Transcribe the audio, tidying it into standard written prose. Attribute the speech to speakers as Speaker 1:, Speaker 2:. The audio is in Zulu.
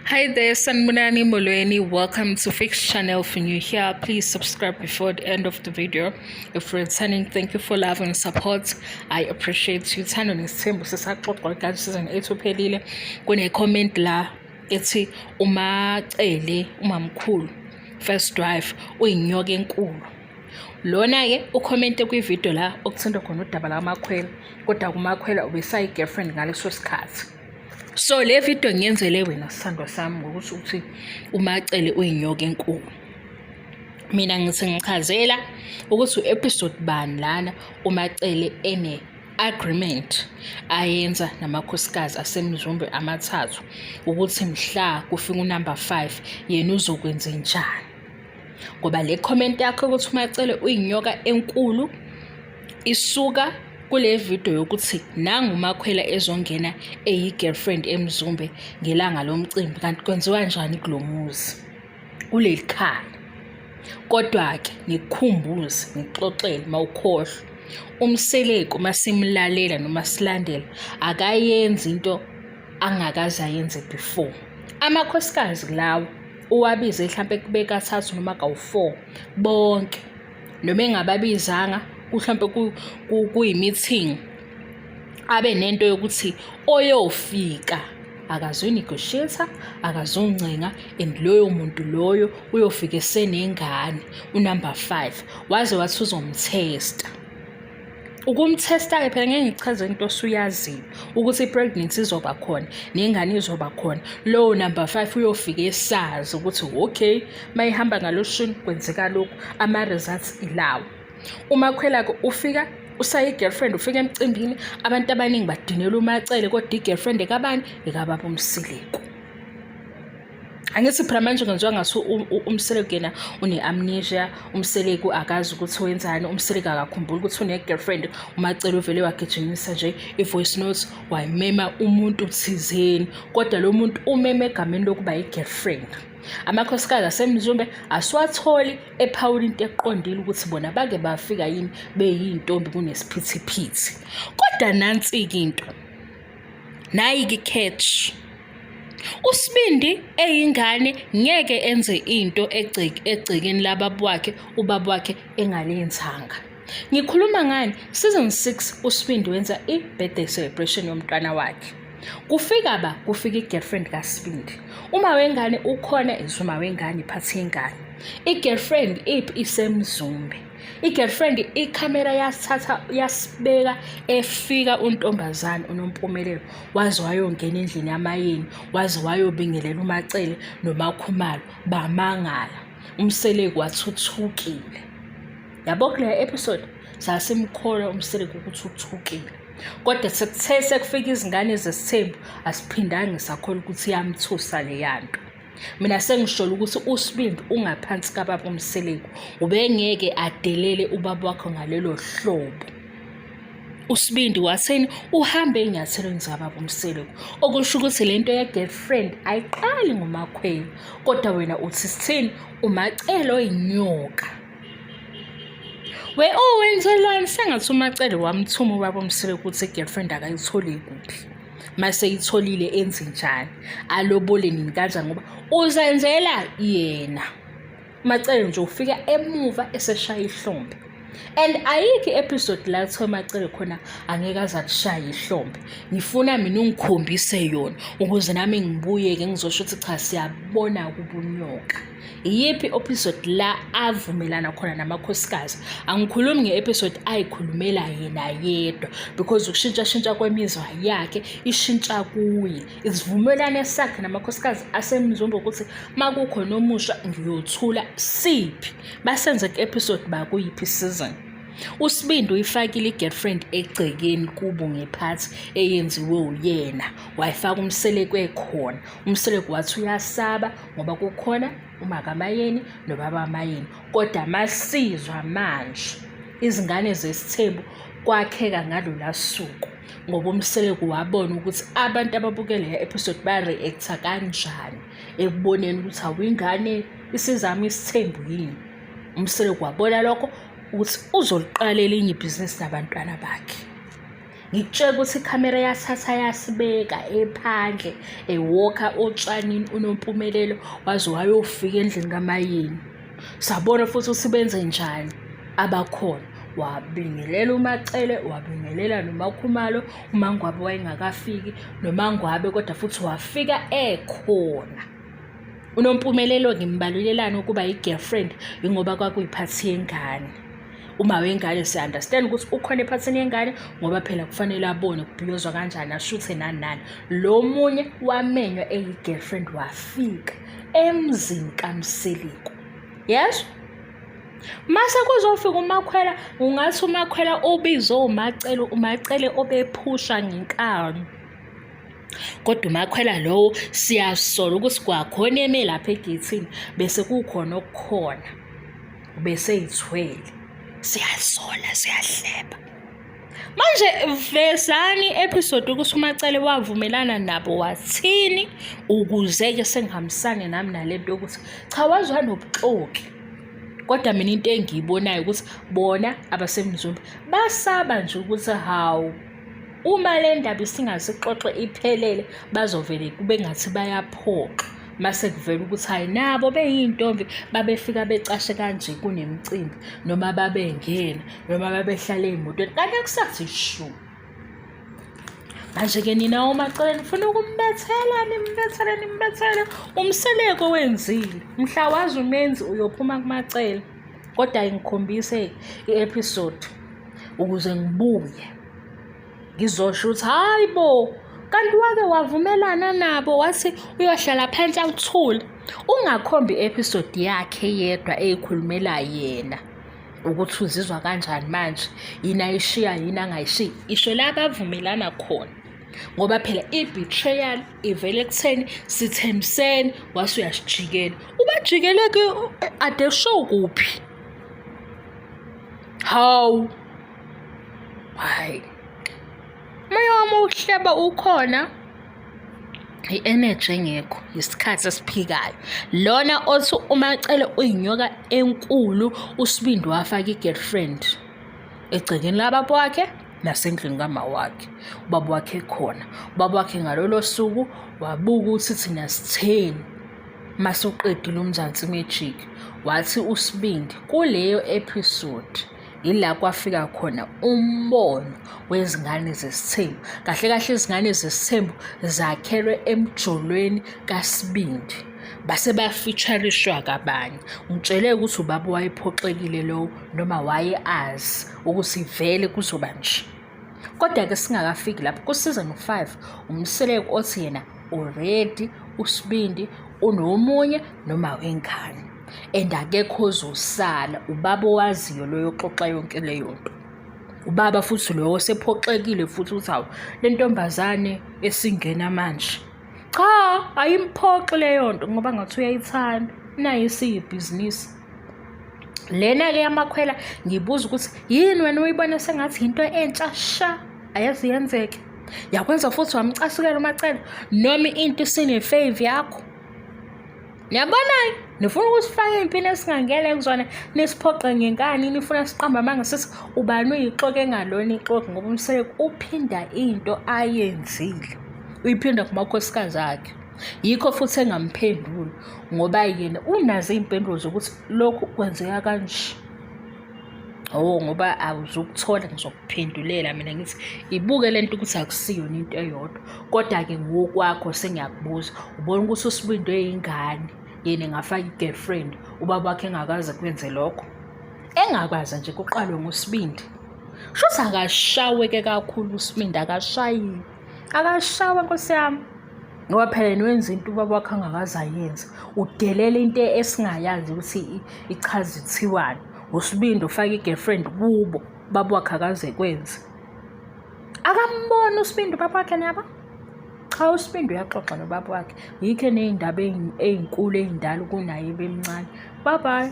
Speaker 1: Hi there, Sanibonani Molweni. Welcome to Fix Channel. If you're new here, please subscribe before the end of the video. If you're returning, thank you for love and support. I appreciate you. Uthando Nesithembu sisaxoxa kanti season 8 uphelile. Kune comment la ethi uMacele umamkhulu first wife uyinyoka enkulu. Lona-ke ukhomente kwividiyo la okuthintwa khona udaba lakaMakhwela, kodwa kuMakhwela ubesayi-girlfriend ngaleso sikhathi. So le video ngiyenzele wena sithandwa sami ngokuthi uthi uMacele uyinyoka enkulu. Mina ngithi ngichazela ukuthi u-episode bani lana uMacele ene agreement ayenza namakhosikazi aseMzumbe amathathu ukuthi mhla kufika unumber 5 yena uzokwenza njani. Ngoba le comment yakho ukuthi uMacele uyinyoka enkulu isuka kule video yokuthi nangu uMakhwela ezongena eyi-girlfriend eMzumbe ngelanga lomcimbi, kanti kwenziwa kanjani kulo muzi kuleli khaya. Kodwa-ke ngikukhumbuze ngikuxoxele mawukhohlwa, uMseleku masimlalela noma silandela akayenzi into angakaze ayenze before. Amakhosikazi lawo uwabize hlampe kube kathathu noma kawu-4 bonke, noma engababizanga mhlampe kuyi-meeting, abe nento yokuthi oyofika akazonegotiate, akazoncenga, and loyo muntu loyo uyofika esenengane unumber 5, waze wathi uzomthesta. Ukumthesta-ke phela ngeke ngichaze into osuyaziyo ukuthi i-pregnancy izoba khona nengane izoba khona. Lowo number 5 uyofika esazi ukuthi okay, mayihamba ngaloshini kwenzeka lokhu, ama-results ilawo. UMakhwela-ke ufika usayi-girlfriend, ufika emcimbini, abantu abaningi badinela uMacele, kodwa i-girlfriend ekabani? Ekababa uMseleku. Angithi phela manje kwenziwa ngathi uMseleku yena une-amnesia, uMseleku akazi ukuthi wenzani, uMseleku akakhumbuli ukuthi une-girlfriend. UMacele uvele wagijimisa nje i-voice note wayimema umuntu thizeni, kodwa lo muntu umeme egameni lokuba i-girlfriend. Amakhosikazi aseMzumbe asiwatholi ephawula into eqondile ukuthi bona bake bafika yini beyintombi kunesiphithiphithi. Kodwa nansi-ke into, nayi-ke i-catch. USibindi eyingane ngeke enze into egcekeni lababa wakhe, ubaba wakhe engalenzanga. Ngikhuluma ngani? Season 6 uSibindi wenza i-birthday celebration yomntwana wakhe. Kufika ba kufika i-girlfriend kaSibindi. Uma wengane ukhona, izuma wengane iphathe ingane. I-girlfriend iphi? IseMzumbe. I-girlfriend ikhamera yasithatha yasibeka efika untombazane uNompumelelo, waze wayongena endlini yamayeni, waze wayobingelela uMacele noMakhumalo, bamangala. UMseleku wathuthukile. Yabo kule episode sasimkholwa uMseleku ukuthi uthukile. Kodwa sekuthe sekufika izingane zesithembu asiphindanga sakholwa ukuthi iyamthusa leya nto. Mina sengisholo ukuthi uSibindi ungaphansi kababa uMseleku, ubengeke adelele ubaba wakho ngalelo hlobo. USibindi watheni? Uhambe ey'nyathelweni zikababa uMseleku, okusho ukuthi le nto ye-girlfriend ayiqali ngoMakhwela, kodwa wena uthi sithini? uMacele oyinyoka. We owenzelani sengathi uMacele wamthuma ubaba uMseleku ukuthi i-girlfriend akayitholi kuphi. Mase itholile enze njani? Alobole nini kanjani ngoba uzenzela yena. Macele nje ufika emuva eseshaya ihlombe. And ayikho i-episode la kuthiwa Macele khona angeke aze akushaye ihlombe. Ngifuna mina ungikhombise yona ukuze nami ngibuye-ke ngizosho ukuthi cha siyabona kubunyoka. Iyiphi episode la avumelana khona namakhosikazi? Angikhulumi nge-episode ayikhulumela yena yedwa because ukushintshashintsha kwemizwa yakhe ishintsha kuye. Isivumelwano sakhe namakhosikazi aseMzumbe ukuthi makukhona omusha ngiyothula siphi? Basenze ku-episode bakuyiphi season? USibindi uyifakile i-girlfriend egcekeni kubo ngephathi eyenziwe uyena, wayifaka uMseleku ekhona. UMseleku wathi uyasaba ngoba kukhona umakaMayeni nobaba Mayeni, kodwa masizwa manje izingane zesithembu kwakheka ngalola suku ngoba uMseleku wabona ukuthi abantu ababukele le episode ba-react-a kanjani ekuboneni ukuthi awuyingane isizama isithembu yini. UMseleku wabona lokho ukuthi uzoliqala elinye ibhizinisi nabantwana bakhe. Ngikutshela ukuthi ikhamera yathatha yasibeka ephandle ewokha otshanini uNompumelelo waze wayofika endlini kaMayeni. Sabona futhi ukuthi benze njani abakhona. Wabingelela uMaCele, wabingelela noMaKhumalo, uMaNgwabe wayengakafiki noMaNgwabe kodwa futhi wafika ekhona. UNompumelelo ngimbalulelani ukuba yi-girlfriend yingoba kwakuyiphathi yengane. Uma wengane siya-understand ukuthi ukhona ephathini yengane ngoba phela kufanele abone kubhiyozwa kanjani ashuthe nani nani. Lo munye wamenywa eyi-girlfriend wafika emzini kaMseleku. Yezwa? Mase kuzofika uMakhwela, ungathi uMakhwela ubizwe uMaCele, uMaCele obephusha ngenkani. Kodwa uMakhwela lowo siyasola ukuthi kwakhona eme lapha egethini bese kukhona okukhona. Ubeseyithwele. Siyasola, siyahleba. Manje vezani episode ukuthi uMaCele wavumelana nabo wathini ukuze-ke sengihambisane nami nale nto yokuthi cha wazwa nobuxoki. Kodwa mina into engiyibonayo ukuthi bona abaseMzumbe basaba nje ukuthi hawu uma le ndaba isingazixoxe iphelele bazovele kube ngathi bayaphoxa mase kuvela ukuthi hayi nabo beyintombi babefika becashe kanje kunemicimbi noma babengena noma babehlala ey'motweni kanti akusathi shu. Manje-ke nina oMaCele nifuna ukumbethela nimbethele nimbethele uMseleku wenzile mhla wazi umenzi uyophuma kuMaCele kodwa ingikhombise i-episode ukuze ngibuye ngizosho ukuthi hayi bo kanti wake wavumelana nabo wathi uyohlala phansi awuthule ungakhombi i-episode yakhe yedwa eyikhulumela yena ukuthi uzizwa kanjani manje yini ayishiya yini angayishiyi isho la bavumelana khona ngoba phela i-betrayal ivele ekutheni sithembisene wase uyasijikela ubajikele ke ade show kuphi hawu hayi moya wami uhleba ukhona i-energy engekho isikhathi esiphikayo lona othi uMaCele uyinyoka enkulu uSibindi wafaka i-girlfriend egcekeni lababa wakhe nasendlini kama wakhe ubaba wakhe khona ubaba wakhe ngalolo suku wabuka ukuthi thina sitheni masuqedile uMzansi Magic wathi uSibindi kuleyo episode Yila kwafika khona umbono wezingane zesithembu. Kahle kahle izingane zesithembu zakhelwe emjolweni kaSibindi. Base bayafeaturishwa-ke abanye. Ngitshele ukuthi ubaba wayephoxekile lowo noma waye azi ukuthi vele kuzoba nje. Kodwa-ke singakafiki lapho ku-season 5 uMseleku othi yena already uSibindi unomunye noma wengane and akekho ozosala ubaba owaziyo loyo oxoxa yonke leyo nto. Ubaba futhi loyo osephoxekile futhi ukuthi hawu le ntombazane esingena manje. Cha, ayimphoxi leyo nto ngoba ngathi uyayithanda naye isiyibhizinisi. Lena-ke yamakhwela ngibuza ukuthi yini wena uyibona sengathi yinto entsha sha ayazi yenzeke. Yakwenza futhi wamcasukela uMaCele noma into isine-fave yakho. Niyabona-ke nifuna ukusifaka ey'mpini esingangena kuzona nisiphoqe ngenkani nifuna siqambe amanga sithi ubani uyixoki engalona ixoki ngoba uMseleku uphinda into ayenzile uyiphinda kumakhosikazi akhe. Yikho futhi engamphenduli ngoba yena unazo iy'mpendulo zokuthi lokhu kwenzeka kanje. Oh ngoba awuzukuthola ngizokuphendulela mina ngithi ibuke le nto ukuthi akusiyona into eyodwa. Kodwa-ke ngokwakho sengiyakubuza ubona ukuthi uSibindi eyingane yena engafaka i-girlfriend ubaba wakhe engakaze kwenze lokho? Engakwazi nje kuqalwe ngoSibindi. Shuthi akashaweke kakhulu uSibindi akashayiwe. Akashawe nkosi yami. Ngoba phela yena wenza into ubaba wakhe angakaze ayenze. Udelela into esingayazi ukuthi ichaza ithiwani. USibindi ufaka i-girlfriend kubo, ubaba wakhe akaze kwenze. Akamboni uSibindi ubaba wakhe niyabo? Cha uSibindi uyaxoxa nobaba wakhe. Yikho eney'ndaba ey'nkulu ey'ndala kunaye ebemncane. Bye bye.